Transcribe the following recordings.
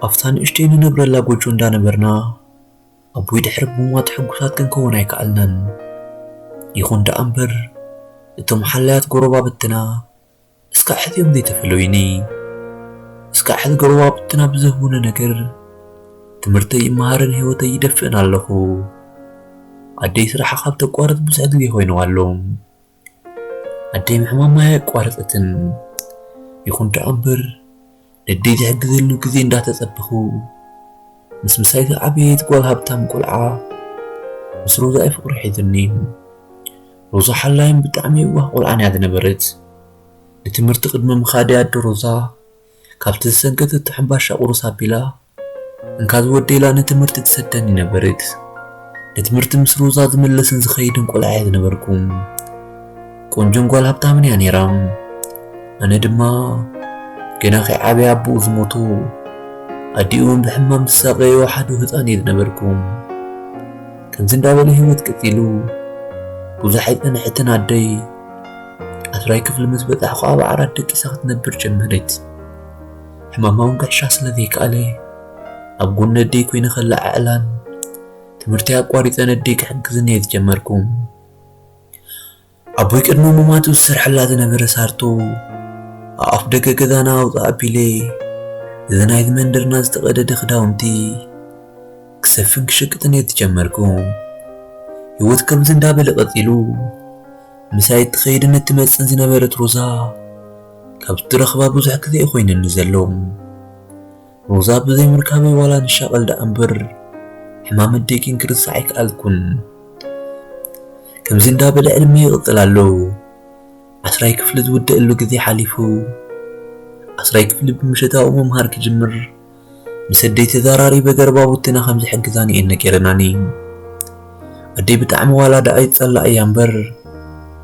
ኣብታ ንእሽተይ ንነብረላ ጎጆ እንዳነበርና፣ ኣቦይ ድሕሪ ምሟቱ ሕጉሳት ክንከውን ኣይከኣልናን። ይኹን ደኣ እምበር፣ እቶም ሓላያት ጎረባብትና እስካዕ ሕዚ እዮም ዘይተፈለዩኒ። እስካዕ ሕዚ ጎረባብትና ብዝህቡኒ ነገር ትምህርተይ ይመሃርን ህይወተይ ይደፍእን ኣለኹ። ኣደይ ስራሓ ካብ ተቋርጽ ብዙሕ ግዜ ኮይንዋ ኣሎ። ኣደይ ምሕማማ ኣየቋረጸትን። ይኹን ደኣ እምበር፣ ነደይ ዝሕግዘሉ ግዜ እንዳተጸበኹ፣ ምስ ምሳይ ዝዓበየት ጓል ሃብታም ቆልዓ፣ ምስ ሮዛ እዩ ፍቕሪ ሒዙኒ። ሮዛ ሓላይን ብጣዕሚ የዋህ ቆልዓን እያ ዝነበረት። ንትምህርቲ ቅድሚ ምኻደይ ኣደ ሮዛ፣ ካብቲ ዝሰንከተቶ ሕምባሻ ቁሩስ ኣቢላ፣ እንካ ዝወደይ ኢላ ንትምህርቲ ትሰደኒ ነበረት። ንትምህርቲ ምስ ሮዛ ዝምለስን ዝኸይድን ቆልዓ እየ ዝነበርኩ። ቆንጆን ጓል ሃብታምን እያ ነይራ። ኣነ ድማ ገና ከይዓበየ ኣቦኡ ዝሞቶ፣ ኣዲኡ እውን ብሕማም ዝሳቐዮ ሓደ ህፃን እየ ዝነበርኩ። ከምዚ እንዳበለ ህይወት ቀፂሉ፣ ብዙሕ ኣይፀንሐትን ኣደይ ዓስራይ ክፍሊ ምስ በፃሕኩ ኣብ ዓራት ደቂሳ ክትነብር ጀመረት። ሕማማ እውን ክሕሻ ስለ ዘይከኣለ፣ ኣብ ጎኒ ኣደይ ኮይነ ከለዓዕላን ትምህርተይ ኣቋሪፀ ነደይ ክሕግዝን እየ ዝጀመርኩ። ኣቦይ ቅድሚ ምሟቱ ዝሰርሐላ ዝነበረ ሳርቶ ኣብ ኣፍ ደገ ገዛና ኣውፅእ ኣቢለ፣ እዚ ናይዚ መንደርና ዝተቐደደ ክዳውንቲ ክሰፍን ክሽቅጥን እየ ዝጀመርኩ። ህይወት ከምዚ እንዳበለ ቀፂሉ፣ ምሳይ እትኸይድን እትመፅን ዝነበረት ሮዛ፣ ካብ እትረኽባ ብዙሕ ግዜ እዩ ኮይነኒ ዘሎ። ሮዛ ብዘይ ምርካበይ ዋላ ንሻቐል ደኣ እምበር፣ ሕማም ኣደይ ግን ክርስዕ ኣይከኣልኩን። ከምዚ እንዳበለ ዕድመ ይቕፅል ኣሎ። ዓስራይ ክፍሊ ዝውደእሉ ግዜ ሓሊፉ፣ ዓስራይ ክፍሊ ብምሸታኡ ምምሃር ክጅምር፣ ምስ ኣደይ ተዘራሪበ ገረባቡትና ከም ዝሕግዛኒ እየን ነጊረናኒ። ኣደይ ብጣዕሚ ዋላ ደኣ ይጸላእ እያ እምበር፣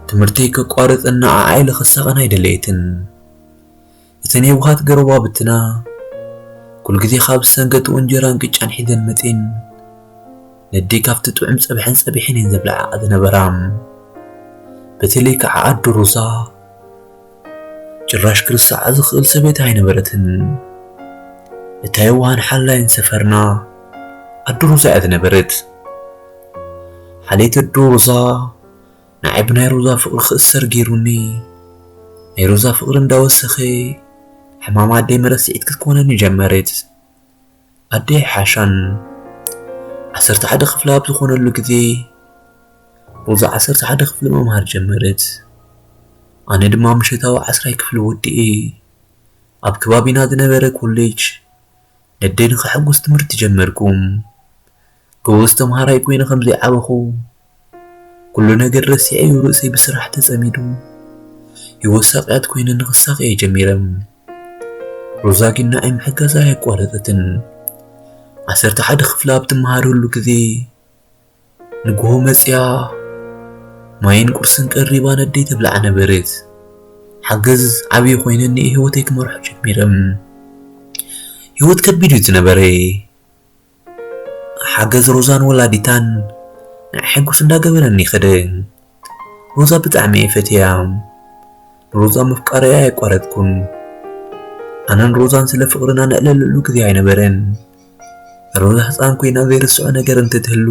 ትምህርተይ ከቋርጽን ንዓኣ ኢለ ክሳቐን ኣይደለየትን። እተን የዋሃት ገረባብትና፣ ኩሉ ግዜ ካብ ዝሰንከትኦ እንጀራን ቅጫን ሒዘን መጺኤን፣ ነደይ ካብቲ ጥዑም ጸብሐን ጸቢሐን እየን ዘብልዓኣ ዝነበራ። በተለይ ከዓ ኣዶ ሮዛ፣ ጭራሽ ክርስዓ ዝኽእል ሰበይቲ ኣይነበረትን። እታ የዋህን ሓላይን ሰፈርና ኣዶ ሮዛ እያ ዝነበረት። ሓልየት ኣዶ ሮዛ ንዓይ ብናይ ሮዛ ፍቕሪ ክእሰር ገይሩኒ፣ ናይ ሮዛ ፍቕሪ እንዳወሰኸ፣ ሕማም ኣደይ መረስዒት ክትኮነኒ ጀመረት። ኣደይ ሓሻን ዓሰርተ ሓደ ክፍሊ ኣብ ዝኾነሉ ግዜ፣ ሮዛ ዓሰርተ ሓደ ክፍሊ ምምሃር ጀመረት። ኣነ ድማ ምሸታዊ ዓስራይ ክፍሊ ወዲኤ፣ ኣብ ከባቢና ዝነበረ ኮሌጅ ነደይ ንኸሐጉስ ትምህርቲ ጀመርኩ። ጎበዝ ተምሃራይ ኮይነ ከም ዘይዓበኹ፣ ኩሉ ነገር ረሲዐዮ ርእሰይ ብስራሕ ተጸሚዱ፣ ህይወት ሳቕያት ኮይነ ንኽሳቐየ ጀሚረ። ሮዛ ግን ንዓይ ምሕጋዛ ኣየቋረጸትን። ዓሰርተ ሓደ ክፍሊ ኣብ ትመሃረሉ ግዜ፣ ንግሆ መጽያ ማይን ቁርስን ቀሪባ ነደይ ተብልዓ ነበረት። ሓገዝ ዓብዪ ኮይነኒ ህይወተይ ክመርሖ ጀሚረ። ህይወት ከቢድ እዩ ዝነበረ። ሓገዝ ሮዛን ወላዲታን ንዓይ ሕጉስ እንዳገበረኒ ከደ። ሮዛ ብጣዕሚ እየ ፈትያ። ንሮዛ ምፍቃረይ ኣየቋረጽኩን። ኣነን ሮዛን ስለ ፍቕርና ነዕለለሉ ግዜ ኣይነበረን። ሮዛ ህፃን ኮይና ዘይርስዖ ነገር እንትትህሉ፣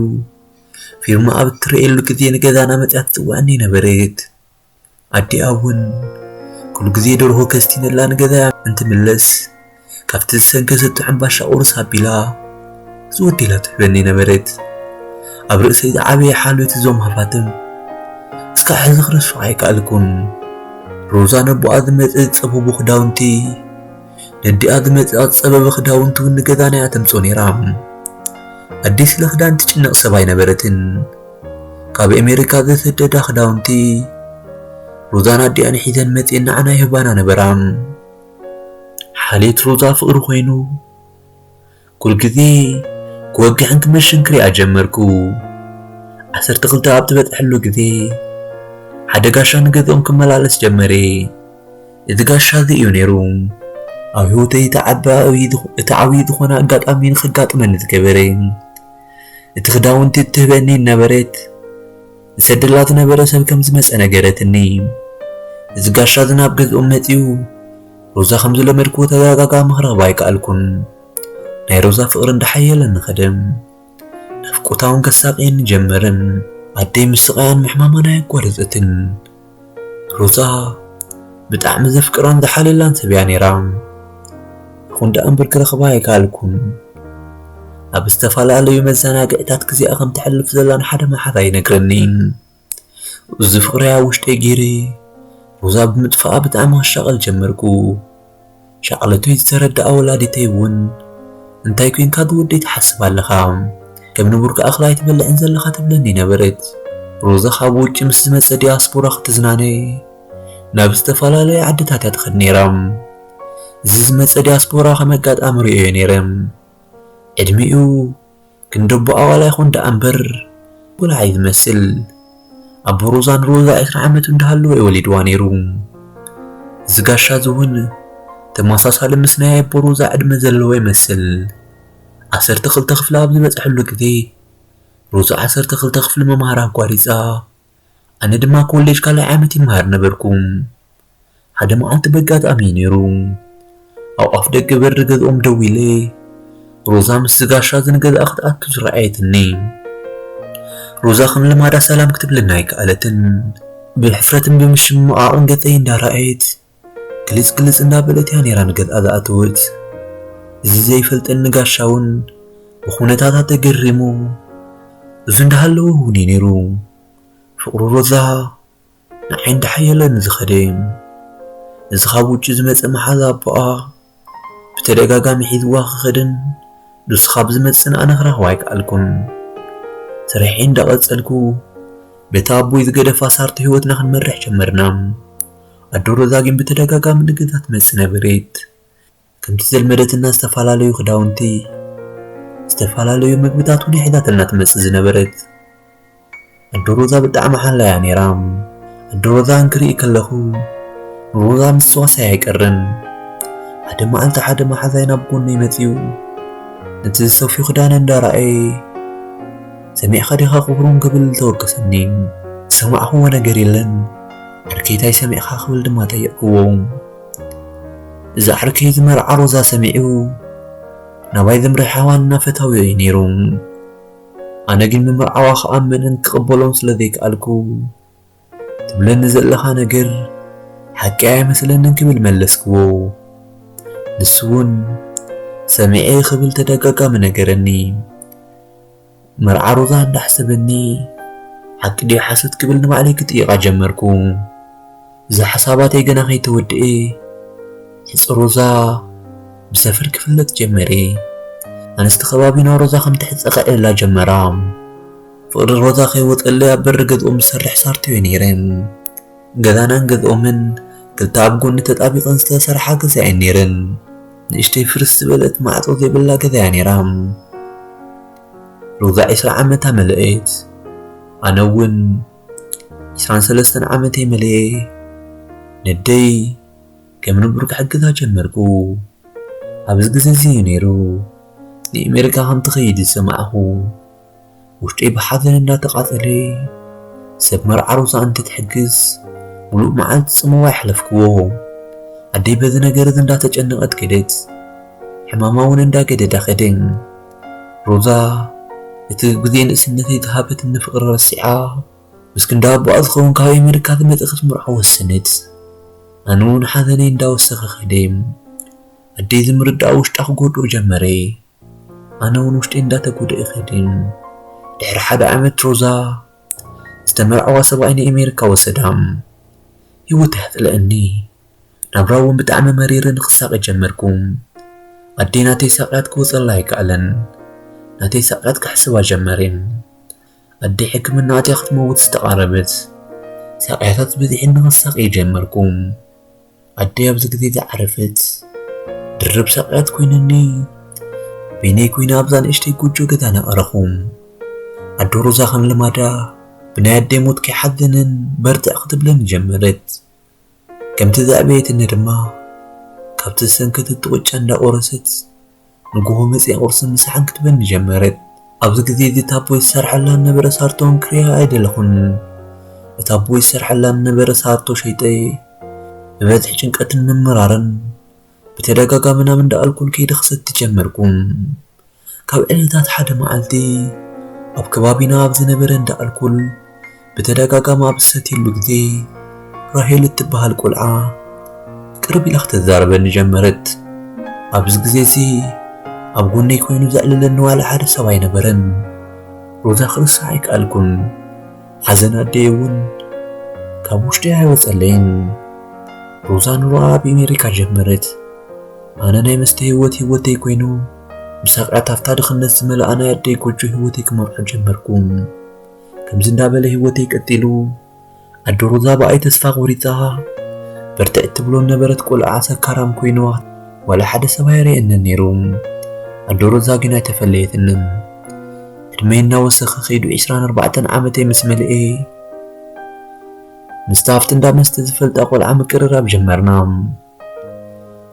ፊልም ኣብ እትርእየሉ ግዜ ንገዛና መፅያ ትፅውዐኒ ነበረት። ኣዲኣ እውን ኩሉ ግዜ ደርሆ ከስቲነላ ንገዛያ እንትምለስ፣ ካብቲ ዝሰንከሰቶ ሕምባሻ ቁርስ ኣቢላ ዝወደላ ትህበኒ ነበረት። ኣብ ርእሰይ ዝዓበየ ሓልዮት እዞም ሃፋትም እስካዕ ሕዚ ክርስዖ ኣይከኣልኩን። ሮዛ ነቦኣ ዝመጸ ዝጸበቦ ክዳውንቲ፣ ነዲኣ ዝመጸ ዝጸበበ ክዳውንቲ እውን ንገዛና እያ ተምጽኦ ነይራ። ኣደይ ስለ ክዳን ትጭነቕ ሰብ ኣይነበረትን። ካብ ኣሜሪካ ዘሰደዳ ክዳውንቲ ሮዛን ኣዲኣን ሒዘን መጺኤን ንዓና ይህባና ነበራ። ሓልየት ሮዛ ፍቕሪ ኮይኑ፣ ኩሉ ግዜ ክወግሕን ክመሽን ክሪኣ ጀመርኩ። ዓሰርተ ክልተ ኣብ ትበጽሐሉ ግዜ፣ ሓደ ጋሻ ንገዝኦም ክመላለስ ጀመረ። እዚ ጋሻ እዚ እዩ ነይሩ፣ ኣብ ህይወተይ እቲ ዓቢ፣ እቲ ዓብዪ ዝኾነ ኣጋጣሚ ንኸጋጥመኒ ዝገበረ። እቲ ክዳውንቲ እትህበኒ ነበረት፣ ዝሰደላ ዝነበረ ሰብ ከም ዝመጸ ነገረትኒ። እዚ ጋሻ እዚ ናብ ገዝኦም መጺኡ፣ ሮዛ ከም ዝለመድክዎ ተደጋጋሚ ክረኽባ ኣይከኣልኩን። ናይ ሮዛ ፍቕሪ እንዳሓየለኒ ኸደ። ናፍቆታ እውን ከሳቕየኒ ጀመረ። ኣደይ ምስቓያን ምሕማማን ኣየቋረጸትን። ሮዛ ብጣዕሚ ዘፍቅራን ዝሓልላን ሰብ እያ ነይራ። ይኹን ደኣ እምበር ክረኽባ ኣይከኣልኩን። ኣብ ዝተፈላለዩ መዘናግዕታት ግዜኣ ከም ተሕልፍ ዘላ ንሓደ መሓዛ ይነግረኒ። እዚ ፍቕረይ ኣብ ውሽጠይ ገይረ ሮዛ ብምጥፋኣ ብጣዕሚ ክሻቐል ጀመርኩ። ሻቕለተይ ዝተረድኣ ወላዲተይ እውን እንታይ ኮንካ ዝወደይ ትሓስብ ኣለኻ? ከም ንቡር ከኣ እኽሊ ኣይትበልዕን ዘለኻ ትብለኒ ነበረት። ሮዛ ካብ ውጭ ምስ ዝመጸ ዲያስፖራ ክትዝናነ ናብ ዝተፈላለየ ዓድታት እያ ትኸድ ነይራ። እዚ ዝመጸ ዲያስፖራ ከም ኣጋጣሚ ርእዮ ነይረ። ዕድሚኡ ክንዲ ኣቦኣ ዋላ ይኹን ደኣ እምበር ቆልዓ እዩ ዝመስል። ኣቦ ሮዛ ንሮዛ ዕስራ ዓመቱ እንዳሃለወ እዩ ወሊድዋ ነይሩ። እዚ ጋሻ እዚ እውን ተመሳሳሊ ምስ ናይ ኣቦ ሮዛ ዕድመ ዘለዎ ይመስል። ዓሰርተ ክልተ ክፍሊ ኣብ ዝበጽሐሉ ግዜ ሮዛ ዓሰርተ ክልተ ክፍሊ ምምሃር ኣቋሪጻ፣ ኣነ ድማ ኮሌጅ ካልኣይ ዓመት ይመሃር ነበርኩ። ሓደ መዓልቲ በጋጣሚ እዩ ነይሩ። ኣብ ኣፍ ደገ በሪ ገዝኦም ደው ኢለ ሮዛ ምስ ጋሻ እዚ ንገዝኣ ክትኣቱ ዝረኣየትኒ። ሮዛ ከም ልማዳ ሰላም ክትብለኒ ኣይከኣለትን። ብሕፍረትን ብምሽምማቕን ገጸይ እንዳረኣየት ግልጽ ግልጽ እንዳበለት እያ ነይራ ንገዝኣ ዝኣተወት። እዚ ዘይፈልጠኒ ጋሻ እውን ብኹነታታ ተገሪሙ፣ እዚ እንዳሃለወ እውን እዩ ነይሩ። ፍቕሪ ሮዛ ንዓይ እንዳሓየለኒ ዝኸደ። እዚ ካብ ውጭ ዝመጸ መሓዛ ኣቦኣ ብተደጋጋሚ ሒዝዋ ክኸድን ንሱ ካብ ዝመጽእ ንኣነ ክረኽባ ኣይከኣልኩን። ስርሐይ እንዳቐጸልኩ በቲ ኣቦይ ዝገደፋ ሳርቶ ህይወትና ክንመርሕ ጀመርና። ኣዶ ሮዛ ግን ብተደጋጋሚ ንገዛ ትመጽእ ነበረት። ከምቲ ዘልመደትና ዝተፈላለዩ ክዳውንቲ፣ ዝተፈላለዩ ምግብታት እውን ሒዛትና ትመጽእ ዝነበረት። ኣዶ ሮዛ ብጣዕሚ ሓላያ ነይራ። ኣዶ ሮዛ እንክርኢ ከለኹ ሮዛ ምስዋሰይ ኣይቀርን። ሓደ መዓልቲ ሓደ መሓዛይ ናብ ጎነይ መጺኡ ነቲ ዝሰፍዩ ክዳን እንዳረኣየ፣ "ሰሚዕካ ዲኻ ክብሮም?" ክብል ተወከሰኒ። ዝሰማዕክዎ ነገር የለን። "ዓርከይ ታይ ሰሚዕካ?" ክብል ድማ ጠየቅክዎ። እዚ ዓርከይ እዚ መርዓ ሮዛ ሰሚዑ ናባይ ዝምርሓዋ እናፈታዊ እዩ ነይሩ። ኣነ ግን ምምርዓዋ ክኣምንን ክቕበሎን ስለ ዘይከኣልኩ፣ "ትብለኒ ዘለኻ ነገር ሓቂ ኣይመስለንን" ክብል መለስክዎ። ንሱ እውን "ሰሚዐ" ክብል ተደጋጋሚ ነገረኒ። መርዓ ሮዛ እንዳሕሰበኒ፣ ሓቂ ድዩ ሓሶት ክብል ንባዕለይ ክጥይቓ ጀመርኩ። እዚ ሓሳባተይ ገና ከይተወድኤ፣ ሕጽ ሮዛ ብሰፈር ክፍለጥ ጀመረ። ኣንስቲ ከባቢና ሮዛ ከም ትሕጸ ክዕልላ ጀመራ። ፍቕሪ ሮዛ ከይወጸለይ ኣብ በሪ ገዝኦም ዝሰርሕ ሳርቶ እየ ነይረ። ገዛናን ገዝኦምን ክልተ ኣብ ጎኒ ተጣቢቐን ዝተሰርሓ ገዛ እየን ነይረን። ንእሽተይ ፍርስ ዝበለት ማዕጾ ዘይብላ ገዛ እያ ነይራ። ሮዛ ዕስራ ዓመታ መለኤት። ኣነ እውን ዕስራን ሰለስተን ዓመተይ መለኤ። ነደይ ከም ንቡር ክሕግዛ ጀመርኩ። ኣብዚ ግዜ እዚ እዩ ነይሩ ንኤሜሪካ ከም ትኸይድ ዝሰማዕኹ። ውሽጠይ ብሓዘን እንዳተቓጸለ፣ ሰብ መርዓ ሮዛ እንትትሕግዝ፣ ሙሉእ መዓልቲ ጽምዋ የሕለፍክዎ። ኣደይ በዚ ነገር እዚ እንዳተጨነቐት ከደት። ሕማማ እውን እንዳገደዳ ከደ። ሮዛ፣ እቲ ግዜ ንእስነተይ ዝሃበትኒ ፍቕሪ ረሲዓ፣ ምስ ክንዲ ኣቦኣ ዝኸውን ካብ ኣሜሪካ ዝመጸ ክትምርዖ ወሰነት። ኣነ እውን ሓዘነይ እንዳወሰኸ ከደ። ኣደይ እዚ ምርዳእ ውሽጣ ክጎድኦ ጀመረ። ኣነ እውን ውሽጠይ እንዳተጎድአ ከደ። ድሕሪ ሓደ ዓመት ሮዛ ዝተመርዓዋ ሰብኣይ ንኣሜሪካ ወሰዳ። ህይወተይ ኣጽልአኒ። ናብራ እውን ብጣዕሚ መሪርኒ ክሳቐ ጀመርኩ። ኣደይ ናተይ ሳቕያት ክወጸላ ኣይከኣለን። ናተይ ሳቕያት ክሕስባ ጀመረ። ኣደይ ሕክምና ኣትያ ክትመውት ዝተቓረበት። ሳቕያታት በዚሕኒ ክሳቐ ጀመርኩ። ኣደይ ኣብዚ ግዜ ዝዓረፈት ድርብ ሳቕያት ኮይነኒ፣ በይነይ ኮይነ ኣብዛ ንእሽተይ ጎጆ ገዛ ነቐረኹ። ኣዶ ሮዛ ከም ልማዳ ብናይ ኣደይ ሞት ከይሓዘንን በርትዕ ክትብለኒ ጀመረት። ከምቲ ዘዕበየትኒ ድማ ካብቲ ዝሰንከተቶ ቅጫ እንዳቆረሰት ንግሆ መጺኣ ቁርስን ምሳሕን ክትበኒ ጀመረት። ኣብዚ ግዜ እዚ ታቦ ዝሰርሐላ ዝነበረ ሳርቶን ክሪኣ ኣይደለኹን። እቲ ኣቦ ዝሰርሐላ ዝነበረ ሳርቶ ሸይጠ ብበዝሒ ጭንቀትን ምምራርን ብተደጋጋሚ ናብ እንዳ ኣልኮል ከይደ ክሰቲ ጀመርኩ። ካብ ዕለታት ሓደ መዓልቲ፣ ኣብ ከባቢና ኣብ ዝነበረ እንዳ ኣልኮል ብተደጋጋሚ ኣብ ዝሰትየሉ ግዜ፣ ራሄል እትበሃል ቆልዓ ቅርብ ኢላ ክተዛርበኒ ጀመረት። ኣብዚ ግዜ እዚ ኣብ ጎነይ ኮይኑ ዘዕልለኒ ዋላ ሓደ ሰብ ኣይነበረን። ሮዛ ክርስዓ ኣይከኣልኩን። ሓዘን ኣደይ እውን ካብ ውሽጢ ኣይወጸለይን። ሮዛ ኑሮኣ ኣብ ኣሜሪካ ጀመረት። ኣነ ናይ መስተ ህይወት ህይወተይ ኮይኑ፣ ብሳቕያት ኣብታ ድኽነት ዝመልኣ ናይ ኣደይ ጎጆ ህይወተይ ክመርሖ ጀመርኩ። ከምዚ እንዳበለ ህይወተይ ቀጢሉ። ኣዶ ሮዛ ብኣይ ተስፋ ቆሪጻ፣ በርትዕ ትብሎ ነበረት። ቆልዓ ሰካራም ኮይኑ ዋላ ሓደ ሰብ ኣይርእየንን ነይሩ። ኣዶ ሮዛ ግን ኣይተፈለየትንን። ዕድመይ እናወሰኸ ከይዱ ዕስራን ኣርባዕተን ዓመተይ ምስ መልኤ፣ ምስታ ኣብቲ እንዳ መስተ ዝፈልጣ ቆልዓ ምቅርራብ ጀመርና።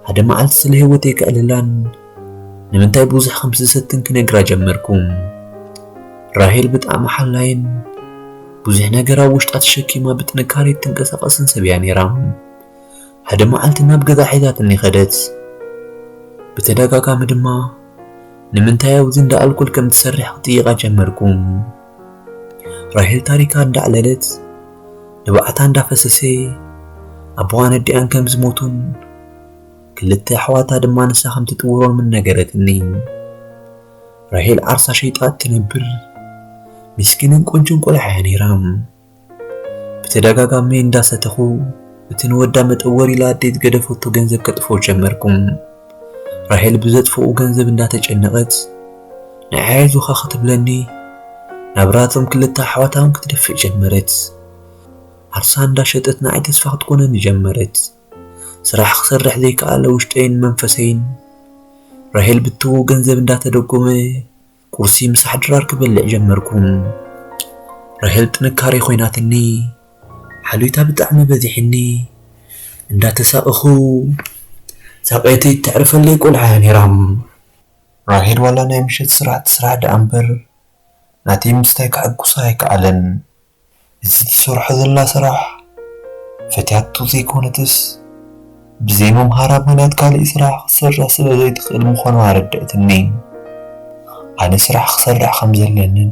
ሓደ መዓልቲ ስለ ህይወተይ ከዕልላን ንምንታይ ብዙሕ ከም ዝሰትን ክነግራ ጀመርኩ። ራሄል ብጣዕሚ ሓላይን ብዙሕ ነገር ኣብ ውሽጣ ተሸኪማ ብጥንካሬ እትንቀሳቐስን ሰብ እያ ነይራ። ሓደ መዓልቲ ናብ ገዛ ሒዛትኒ ከደት። ብተደጋጋሚ ድማ ንምንታይ ኣብዚ እንዳ ኣልኮል ከም ትሰርሕ ክጥይቓ ጀመርኩ። ራሄል ታሪካ እንዳዕለለት፣ ንብዓታ እንዳፈሰሰ፣ ኣቦኣን ኣዲኣን ከም ዝሞቱን ክልተ ኣሕዋታ ድማ ንሳ ከም ትጥውሮምን ነገረትኒ። ራሄል ዓርሳ ሸይጣ እትነብር ምስኪንን ቆንጆን ቆልዓ እያ ነይራ። ብተደጋጋሚ እንዳሰተኹ፣ እቲ ንወዳ መጠወር ኢላ ኣደይ ዝገደፈቶ ገንዘብ ከጥፍኦ ጀመርኩ። ራሄል ብዘጥፍኦ ገንዘብ እንዳተጨነቐት፣ ንዓይ ኣይዞኻ ክትብለኒ፣ ናብራቶም ክልተ ኣሕዋታ እውን ክትደፍእ ጀመረት። ዓርሳ እንዳሸጠት ንዓይ ተስፋ ክትኮነኒ ጀመረት። ስራሕ ክሰርሕ ዘይከኣለ ውሽጠይን መንፈሰይን፣ ራሄል ብትህቦ ገንዘብ እንዳተደጎመ፣ ቁርሲ ምሳሕ ድራር ክበልዕ ጀመርኩ። ራሄል ጥንካሬ ኮይናትኒ፣ ሓልዮታ ብጣዕሚ በዚሕኒ። እንዳተሳቐኹ፣ ሳቐየተይ እተዕርፈለይ ቆልዓ እያ ነይራ። ራሄል ዋላ ናይ ምሸት ስራሕ ትስራሕ ደኣ እምበር፣ ናተይ ምስታይ ከሐጉሳ ኣይከኣለን። እዚ ትሰርሖ ዘላ ስራሕ ፈትያቶ ዘይኮነትስ፣ ብዘይ ምምሃራ ምኽንያት ካልእ ስራሕ ክትሰርሕ ስለ ዘይትኽእል ምዃኑ ኣረድእትኒ። ኣነ ስራሕ ክሰርሕ ከም ዘለንን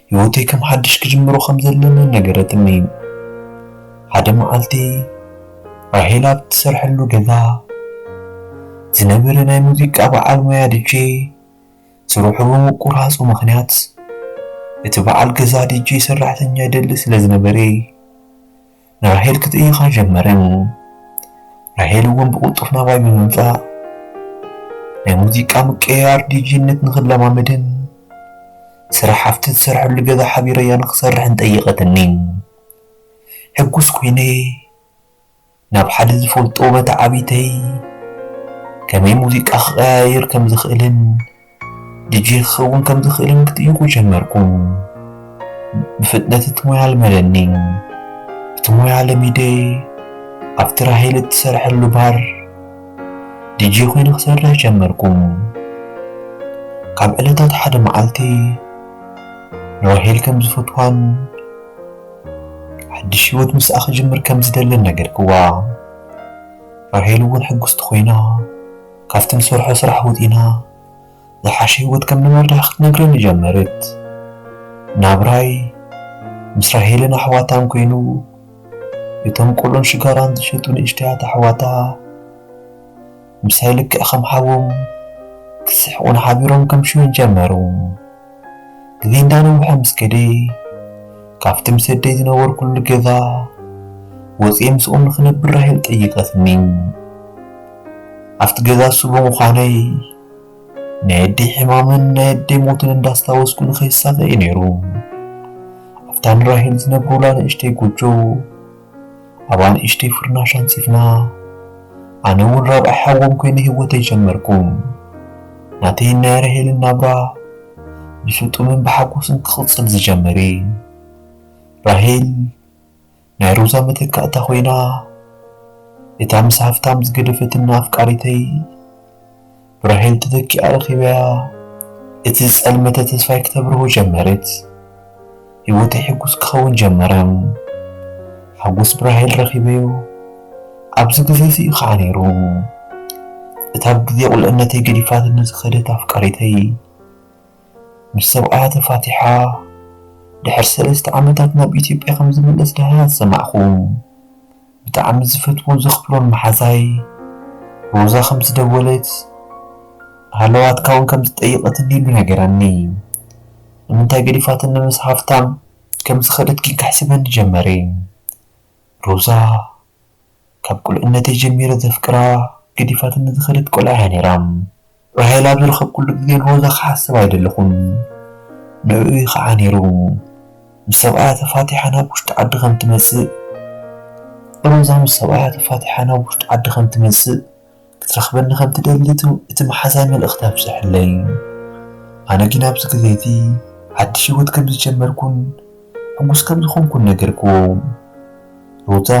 ህይወተይ ከም ሓድሽ ክጅምሮ ከም ዘለንን ነገረትኒ። ሓደ መዓልቲ ራሄል ኣብ ትሰርሐሉ ገዛ ዝነበረ ናይ ሙዚቃ በዓል ሞያ ዲጄ ስርሑ ብምቁራጹ ምኽንያት፣ እቲ በዓል ገዛ ዲጄ ሰራሕተኛ ይደሊ ስለ ዝነበረ፣ ንራሄል ክጥይቓ ጀመረ። ራሄል እውን ብቕልጡፍ ናባይ ብምምጻእ፣ ናይ ሙዚቃ ምቅይያር ዲጄነት ንኽለማመድን ስራሕ ኣብቲ ዝሰርሐሉ ገዛ ሓቢረያ ንኽሰርሕን ጠይቐትኒ። ሕጉስ ኮይነ፣ ናብ ሓደ ዝፈልጦ መተዓቢተይ ከመይ ሙዚቃ ክቐያይር ከም ዝኽእልን ዲጄ ክኸውን ከም ዝኽእልን ክጥይቑ ጀመርኩ። ብፍጥነት እቲ ሞያ ኣልመደኒ። እቲ ሞያ ለሚደ ኣብቲ ራሄል እትሰርሐሉ ባር ዲጄ ኮይነ ክሰርሕ ጀመርኩ። ካብ ዕለታት ሓደ መዓልቲ ንራሄል ከም ዝፈትዋን ሓድሽ ህይወት ምስኣ ክጅምር ከም ዝደልን ነገርክዋ። ራሄል እውን ሕጉስቲ ኮይና፣ ካብቲ ንሰርሖ ስራሕ ወጺና ዝሓሸ ህይወት ከም ንመርሕ ክትነግረኒ ጀመረት። ናብራይ ምስ ራሄልን ኣሕዋታን ኮይኑ፣ እቶም ቆሎን ሽጋራን ዝሸጡ ንእሽተያት ኣሕዋታ ምሳይ ልክዕ ከም ሓዎም ክስሕቑን ሓቢሮም ከምሽዩን ጀመሩ። ግዜ እንዳነውሐ ምስ ከደ፣ ካብቲ ምስ ኣደይ ዝነበርኩሉ ገዛ ወፅየ ምስኦም ንኽነብር ራሄል ጠይቐትኒ። ኣብቲ ገዛ እሱ ብምዃነይ፣ ናይ ኣደይ ሕማምን ናይ ኣደይ ሞትን እንዳስታወስኩ ንኸይሳቐ እዩ ነይሩ። ኣብታ ንራሄል ዝነብሩላ ንእሽተይ ጎጆ፣ ኣብኣ ንእሽተይ ፍርናሽ ኣንጺፍና፣ ኣነ እውን ራብዓይ ሓዎም ኮይነ ህይወተይ ጀመርኩ። ናተይን ናይ ራሄልን ናብራ ብስጡምን ብሓጎስን ክቕጽል ዝጀመረ። ራሄል ናይ ሮዛ መተካእታ ኮይና፣ እታ ምስ ሃፍታም ዝገደፈትና ኣፍቃሪተይ ብራሄል ተተኪኣ ረኺበያ፣ እቲ ዝጸልመተ ተስፋይ ክተብርሆ ጀመረት። ህይወተይ ሕጉስ ክኸውን ጀመረ። ሓጎስ ብራሄል ረኺበዮ። ኣብዚ ግዜ እዚ እዩ ኸዓ ነይሩ። እታ ኣብ ግዜ ቁልዕነተይ ገዲፋትኒ ዝኸደት ኣፍቃሪተይ፣ ምስ ሰብኣያ ተፋቲሓ ድሕሪ ሰለስተ ዓመታት ናብ ኢትዮጵያ ከም ዝምለስ ደሃያ ዝሰማዕኹ። ብጣዕሚ ዝፈትዎን ዘኽብሮን መሓዛይ ሮዛ ከም ዝደወለት፣ ሃለዋትካ እውን ከም ዝጠየቐትኒ ኢሉ ነገረኒ። ንምንታይ ገዲፋትኒ ምስ ሃፍታም ከም ዝኸደት ግን ከሕስበኒ ጀመረ። ሮዛ ካብ ቁልዕነተይ ጀሚረ ዘፍቅራ ገዲፋትኒ ዝኸደት ቆልዓ እያ ነይራ። ራሄል ኣብ ዝረኸብኩሉ ግዜ ንሮዛ ክሓስብ ኣይደለኹን። ንዕኡ እዩ ከዓ ነይሩ። ምስ ሰብኣያ ተፋቲሓ ናብ ውሽጢ ዓዲ ከም ትመጽእ፣ ሮዛ ምስ ሰብኣያ ተፋቲሓ ናብ ውሽጢ ዓዲ ከም ትመጽእ ክትረኽበኒ ከም ትደሊ እቲ፣ እቲ መሓዛይ መልእኽቲ ኣብጽሐለይ። ኣነ ግን ኣብዚ ግዜ እቲ ሓድሽ ህይወት ከም ዝጀመርኩን ሕጉስ ከም ዝኾንኩን ነገርክዎ። ሮዛ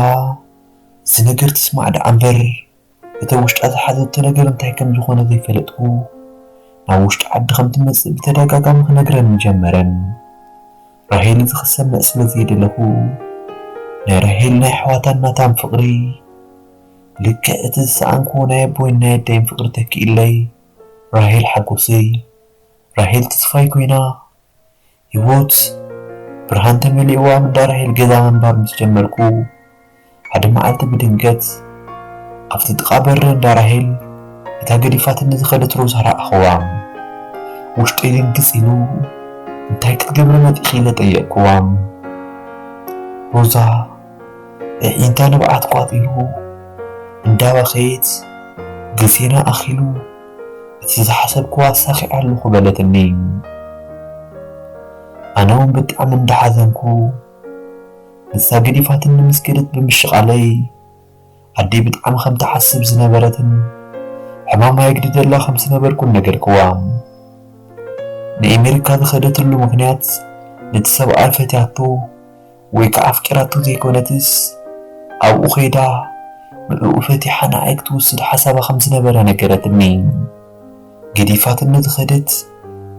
እዚ ነገር ትስማዕ ደኣ እምበር፣ እቲ ውሽጣ ዝሓዘቶ ነገር እንታይ ከም ዝኾነ ዘይፈለጥኩ፣ ናብ ውሽጢ ዓዲ ከም ትመጽእ ብተደጋጋሚ ክነግረኒ ጀመረን። ራሄል እዚ ክሰምዕ ስለ ዘይደለኹ፣ ናይ ራሄል ናይ ኣሕዋታን ናታን ፍቕሪ፣ ልክዕ እቲ ዝሰኣንኩዎ ናይ ኣቦይን ናይ ኣደይን ፍቕሪ ተኪእለይ። ራሄል ሓጎሰይ፣ ራሄል ተስፋይ ኮይና፣ ህይወት ብርሃን ተመሊእዋ ኣብ እንዳ ራሄል ገዛ ምንባር ምስ ጀመርኩ፣ ሓደ መዓልቲ ብድንገት ኣብቲ ጥቓ በሪ እንዳ ራሄል እታ ገዲፋትኒ ዝኸደት ሮዛ ረኣኽዋ። ውሽጠይ ድንግጽ ኢሉ፣ "እንታይ ክትገብሪ መጺኺ?" ኢለ ጠየቅክዋ። ሮዛ ኣዒንታ ንብዓት ቋጺሩ እንዳበኸየት፣ "ግዜና ኣኺሉ፣ እቲ ዝሓሰብክዎ ኣሳኺዐ ኣለኹ" በለትኒ። ኣነ እውን ብጣዕሚ እንዳሓዘንኩ፣ ንሳ ገዲፋትኒ ምስ ከደት ብምሽቓለይ፣ ኣደይ ብጣዕሚ ከም ትሓስብ ዝነበረትን ሕማማ የግድደላ ከም ዝነበርኩን ነገርክዋ። ንኤሜሪካ ዝኸደትሉ ምኽንያት፣ ነቲ ሰብኣይ ፈትያቶ ወይ ከዓ ኣፍቂራቶ ዘይኮነትስ፣ ኣብኡ ኸይዳ ንዕኡ ፈቲሓ ንዓይ ክትውስድ ሓሳባ ከም ዝነበረ ነገረትኒ። ገዲፋትኒ ዝኸደት፣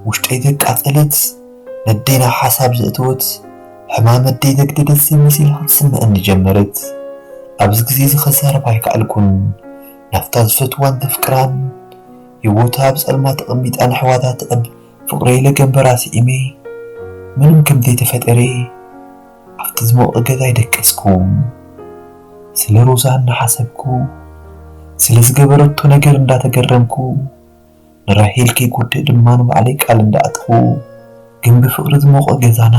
ውሽጠይ ዘቃጸለት፣ ነደይ ናብ ሓሳብ ዘእተወት፣ ሕማም ኣደይ ዘግደደት መሲላ ክትስምዐኒ ጀመረት። ኣብዚ ግዜ እዚ ክዛረብ ኣይከኣልኩን። ናብታ ዝፈትዋን ዘፍቅራን፣ ህይወታ ኣብ ጸልማት ተቐሚጣ ንኣሕዋታ ትዕብ ፍቕረይ ኢለ ገንበራ ስዒመ፣ ምንም ከም ዘይተፈጠረ ኣብቲ ዝሞቐ ገዛይ ደቀስኩ። ስለ ሮዛ እናሓሰብኩ፣ ስለ ዝገበረቶ ነገር እንዳተገረምኩ፣ ንራሄል ከይጎድእ ድማ ንባዕለይ ቃል እንዳኣተኹ፣ ግን ብፍቕሪ ዝሞቐ ገዛና፣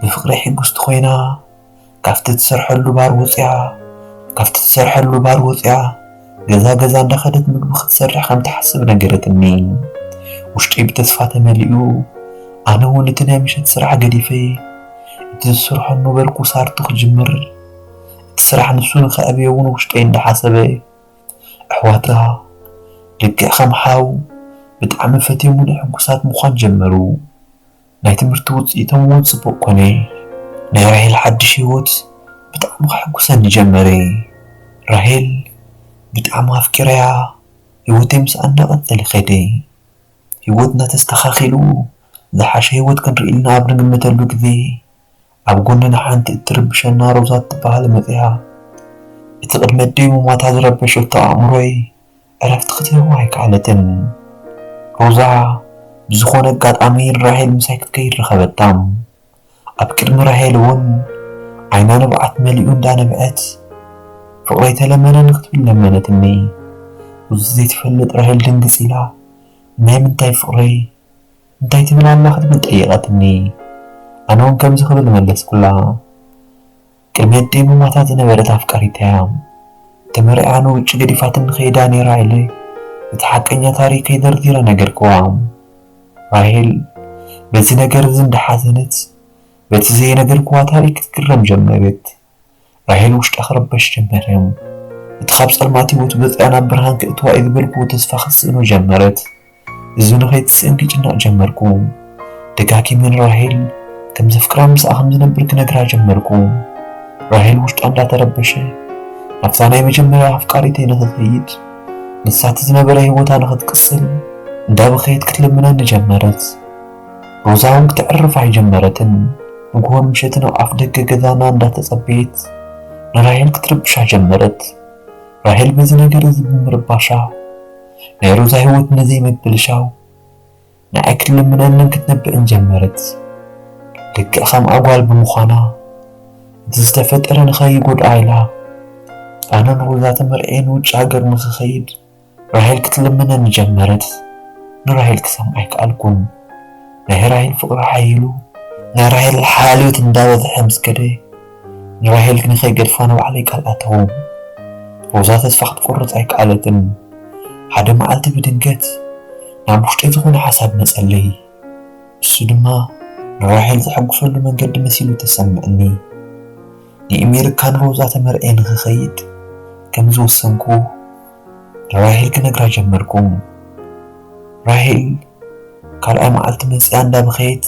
ብፍቕሪ ሕጉስቲ ኮይና፣ ካብቲ ትሰርሐሉ ባር ወፂኣ፣ ካብቲ ትሰርሐሉ ባር ወፂኣ፣ ገዛ ገዛ እንዳኸደት ምግቢ ክትሰርሕ ከም ትሓስብ ነገረትኒ። ውሽጠይ ብተስፋ ተመሊኡ፣ ኣነ እውን እቲ ናይ ምሸት ስራሕ ገዲፈ፣ እቲ ዝሰርሖ ነበርኩ ሳርቱ ክጅምር፣ እቲ ስራሕ ንሱ ንኸዕብዮ እውን ውሽጠይ እንዳሓሰበ፣ ኣሕዋታ ልክዕ ከም ሓው ብጣዕሚ ፈትዮሙኒ ሕጉሳት ምዃን ጀመሩ። ናይ ትምህርቲ ውፅኢቶም እውን ፅቡቕ ኮነ። ናይ ራሄል ሓድሽ ህይወት ብጣዕሚ ከሐጉሰኒ ጀመረ። ራሄል ብጣዕሚ ኣፍቂረያ፣ ህይወተይ ምስኣ እናቐፀለ ከደ። ህይወትና ተስተኻኺሉ፣ ዝሓሸ ህይወት ክንርኢ ኢልና ኣብ ንግምተሉ ግዜ፣ ኣብ ጎንና ሓንቲ እትርብሸና ሮዛ እትበሃል መጺኣ። እቲ ቅድሚ ኣደይ ምሟታ ዝረበሸቶ ኣእምሮይ ዕረፍቲ ክትህቦ ኣይከኣለትን። ሮዛ ብዝኾነ ኣጋጣሚ ንራሄል ምሳይ ክትከይድ ረኸበታ። ኣብ ቅድሚ ራሄል እውን ዓይና ንብዓት መሊኡ እንዳነብዐት፣ "ፍቕረይ ተለመነኒ" ክትብል ለመነትኒ። እዚ ዘይትፈልጥ ራሄል ድንግጽ ኢላ፣ "ናይ ምንታይ ፍቕረይ? እንታይ ትብል ኣላ?" ክትብል ጠየቐትኒ። ኣነ እውን ከምዚ ክብል መለስኩላ። ቅድሚ ኣደይ ምሟታ ዝነበረት ኣፍቃሪተያ፣ ተመርዕያ ንውጭ ገዲፋትኒ ከይዳ ነይራ ኢለ እቲ ሓቀኛ ታሪከይ ዘርዚረ ነገርክዋ። ራሄል በዚ ነገር እዚ እንዳሓዘነት፣ በቲ ዘይነገርክዋ ታሪክ ክትግረም ጀመረት። ራሄል ውሽጣ ክረበሽ ጀመረ። እቲ ካብ ጸልማት ህይወት ወጺኣ ናብ ብርሃን ከእትዋ እዩ ዝበልክዎ ተስፋ ክትስእኖ ጀመረት። እዚ ንኸይትስእን ክጭነቕ ጀመርኩ። ደጋጊመ ንራሄል ከም ዘፍቅራ ምስኣ ከም ዝነብር ክነግራ ጀመርኩ። ራሄል ውሽጣ እንዳተረበሸ፣ ናብታ ናይ መጀመርያ ኣፍቃሪተይ ንኽኸይድ፣ ንሳ እቲ ዝነበረ ህይወታ ንኽትቅጽል እንዳበኸየት ክትልምነኒ ጀመረት። ሮዛ እውን ክተዕርፍ ኣይጀመረትን። ንግሆን ምሸትን ኣብ ኣፍ ደገ ገዛና እንዳተጸበየት ንራሄል ክትርብሻ ጀመረት። ራሄል በዚ ነገር እዚ ብምርባሻ፣ ናይ ሮዛ ህይወት ንዘይምብልሻው ንዓይ ክትልምነንን ክትነብዕን ጀመረት። ልክዕ ከም ኣጓል ብምዃና፣ እቲ ዝተፈጠረ ንኸይጎድኣ ኢላ፣ ኣነ ንሮዛ ተመርዕየ ንውጭ ሃገር ንኽኸይድ ራሄል ክትልምነኒ ጀመረት። ንራሄል ክሰምዓ ኣይከኣልኩን። ናይ ራሄል ፍቕሪ ሓይሉ፣ ናይ ራሄል ሓልዮት እንዳበዝሐ ምስ ከደ፣ ንራሄል ንኸይገድፋ ንባዕለይ ቃል ኣተኹ። ሮዛ ተስፋ ክትቆርጽ ኣይከኣለትን። ሓደ መዓልቲ ብድንገት ናብ ውሽጠይ ዝኾነ ሓሳብ መጸለይ። እሱ ድማ ንራሄል ዘሐጉሰሉ መንገዲ መሲሉ ተሰምዕኒ። ንኤሜሪካ ንሮዛ ተመርዕየ ንኽኸይድ ከም ዝወሰንኩ ንራሄል ክነግራ ጀመርኩ። ራሄል ካልኣይ መዓልቲ መጺኣ እንዳበኸየት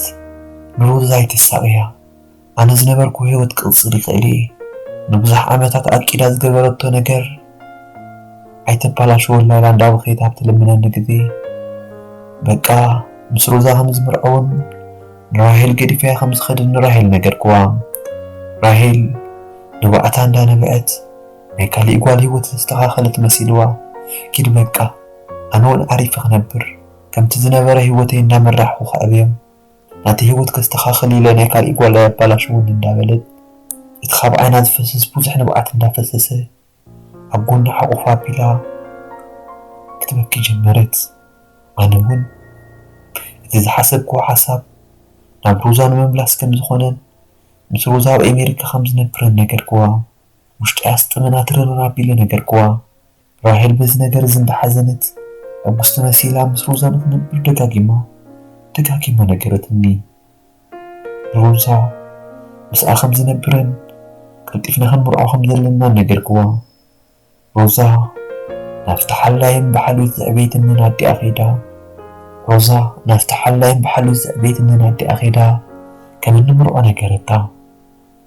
ንሮዛ ኣይተሳቕያ። ኣነ ዝነበርኩ ህይወት ክቕጽል ይኽእል እየ። ንብዙሕ ዓመታት ኣቂዳ ዝገበረቶ ነገር ኣይተባላሽወላ ኢላ እንዳበኸየት ኣብ ትልምነኒ ግዜ፣ በቃ ምስ ሮዛ ከም ዝምርዐውን ንራሄል ገዲፈያ ከም ዝኸድን ንራሄል ነገርክዋ። ራሄል ንባዕታ እንዳነበዐት ናይ ካሊእ ጓል ህይወት ዝተስተኻኸለት መሲልዋ፣ ኪድ በቃ ኣነ እውን ዓሪፈ ክነብር፣ ከምቲ ዝነበረ ህይወተይ እንዳመራሕኹ ከዕብዮም፣ ናተይ ህይወት ከስተኻኽል ኢለ ናይ ካሊእ ጓል ኣየባላሽውን እንዳበለት፣ እቲ ካብ ዓይና ዝፈስስ ብዙሕ ንብዓት እንዳፈሰሰ ኣብ ጎና ሓቑፋ ኣቢላ ክትበኪ ጀመረት። ኣነ እውን እቲ ዝሓሰብክዎ ሓሳብ ናብ ሮዛ ንምምላስ ከም ዝኾነን ምስ ሮዛ ኣብ ኣሜሪካ ከም ዝነብርን ነገርክዋ። ውሽጠይ ኣስጥምን ኣትርርን ኣቢለ ነገርክዋ። ራሄል በዚ ነገር እዚ እንዳሓዘነት ሕጉስቲ መሲላ ምስ ሮዛ ንኽነብር ደጋጊማ ደጋጊማ ነገረትኒ። ሮዛ ምስኣ ከም ዝነብርን ቀልጢፍና ክንምርዖ ከም ዘለናን ነገርክዋ። ሮዛ ናብቲ ሓላይን ብሓልዮት ዘዕበየትንን ኣዲኣ ኸይዳ፣ ሮዛ ናብቲ ሓላይን ብሓልዮት ዘዕበየትንን ኣዲኣ ኸይዳ ከም እንምርዖ ነገረታ።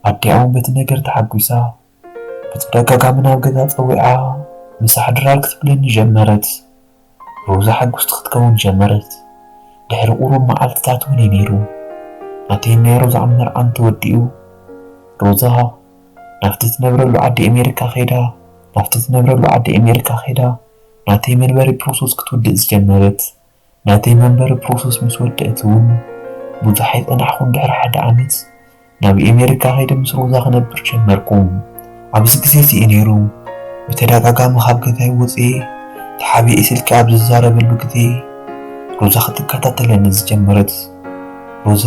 ኣዲኣ እውን በቲ ነገር ተሓጒሳ ብተደጋጋሚ ናብ ገዛ ጸዊዓ ምሳሕ ድራር ክትብለኒ ጀመረት። ሮዛ ሕጉስቲ ክትከውን ጀመረት። ድሕሪ ቁሩብ መዓልትታት እውን እዩ ነይሩ። ናተይን ናይ ሮዛን መርዓን ተወዲኡ። ሮዛ ናብቲ ትነብረሉ ዓዲ ኣሜሪካ ኸይዳ፣ ናብቲ ትነብረሉ ዓዲ ኣሜሪካ ኸይዳ ናተይ መንበሪ ፕሮሰስ ክትውድእ ዝጀመረት። ናተይ መንበሪ ፕሮሰስ ምስ ወደእት እውን ብዙሕ ኣይጸናሕኹን፣ ድሕሪ ሓደ ዓመት ናብ ኣሜሪካ ከይደ ምስ ሮዛ ክነብር ጀመርኩ። ኣብዚ ግዜ እዚ እዩ ነይሩ ብተደጋጋሚ ካብ ገዛይ ወፅየ ተሓቢኤ ስልኪ ኣብ ዝዛረበሉ ግዜ ሮዛ ክትከታተለኒ ዝጀመረት። ሮዛ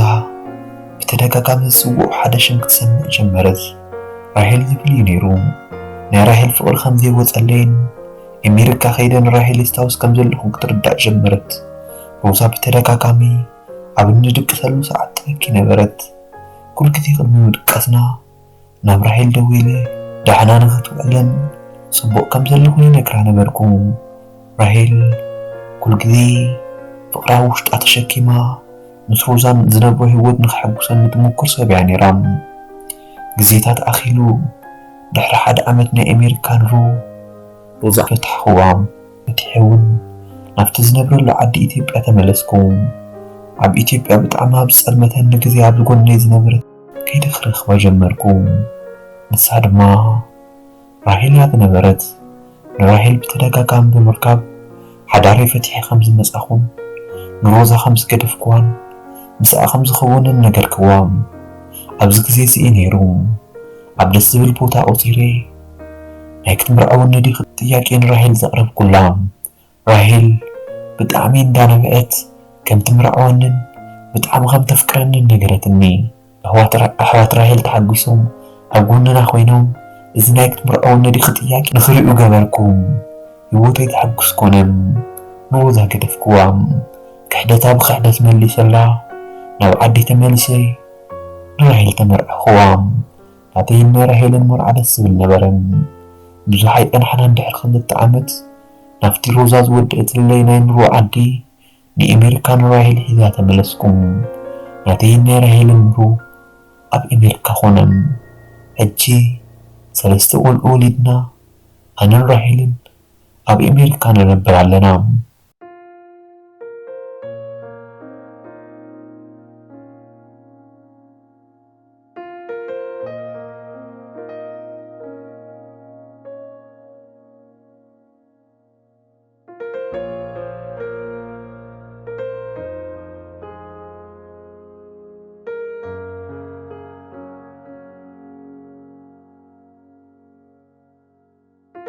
ብተደጋጋሚ ዝፅውዖ ሓደ ሽም ክትሰምዕ ጀመረት። ራሄል ዝብል እዩ ነይሩ። ናይ ራሄል ፍቕሪ ከም ዘይወፀለይን ኣሜሪካ ከይደ ንራሄል የስታውስ ከም ዘለኹ ክትርዳእ ጀመረት። ሮዛ ብተደጋጋሚ ኣብ እንድቅሰሉ ሰዓት ትበኪ ነበረት። ኩሉ ግዜ ቅድሚ ምድቃስና ናብ ራሄል ደዊለ ዳሕና ንኽትውዕልን ጽቡቕ ከም ዘለኹ ይነግራ ነበርኩ። ራሄል ኩሉ ግዜ ፍቕራ ውሽጣ ተሸኪማ ምስ ሮዛን ዝነብሮ ህይወት ንኽሕጉሰኒ ትምኩር ሰብ እያ ነይራ። ግዜታት ኣኺሉ ድሕሪ ሓደ ዓመት ናይ ኣሜሪካ ኑሮ ሮዛ ፈታሕኽዋ። ፈቲሐ እውን ናብቲ ዝነብረሉ ዓዲ ኢትዮጵያ ተመለስኩ። ኣብ ኢትዮጵያ ብጣዕሚ ኣብ ዝጸልመተኒ ግዜ ኣብዚ ጎነይ ዝነበረት ከይደ ክረኽባ ጀመርኩ። ንሳ ድማ ራሄል እያ ዝነበረት። ንራሄል ብተደጋጋሚ ብምርካብ ሓዳረይ ፈቲሐ ከም ዝመጻኹን ንሮዛ ከም ዝገደፍክዋን ምስኣ ከም ዝኸውንን ነገርክዋ። ኣብዚ ግዜ እዚ እዩ ነይሩ ኣብ ደስ ዝብል ቦታ ቆጺረ ናይ ክትምርዐወኒ ዲኺ ጥያቄ ንራሄል ዘቕረብኩላ። ራሄል ብጣዕሚ እንዳነበዐት ከም ትምርዐወንን ብጣዕሚ ከም ተፍቅረንን ነገረትኒ። ኣሕዋት ራ-፣ ኣሕዋት ራሄል ተሓጒሶም ኣብ ጎንና ኮይኖም እዚ ናይ ክትምርዐወኒ ዲኺ ጥያቄ ንኽሪኡ ገበርኩም። ህይወተይ ተሓጉስ ኮነ። ንሮዛ ገደፍክዋ። ክሕደታ ብኽሕደት መሊሰላ ናብ ዓዲ ተመሊሰ ንራሄል ተመርዐኽዋ። ናተይን ናይ ራሄልን መርዓ ደስ ዝብል ነበረ። ብዙሕ ኣይጸናሕናን፣ ድሕሪ ክልተ ዓመት ናብቲ ሮዛ ዝወደአትለይ ናይ ኑሮ ዓዲ ንኤሜሪካ ንራሄል ሒዛ ተመለስኩ። ናተይን ናይ ራሄልን ኑሮ ኣብ ኤሜሪካ ኮነ። ሕጂ ሰለስተ ቆልዑ ወሊድና ኣነን ራሄልን ኣብ ኤሜሪካ ንነብር ኣለና።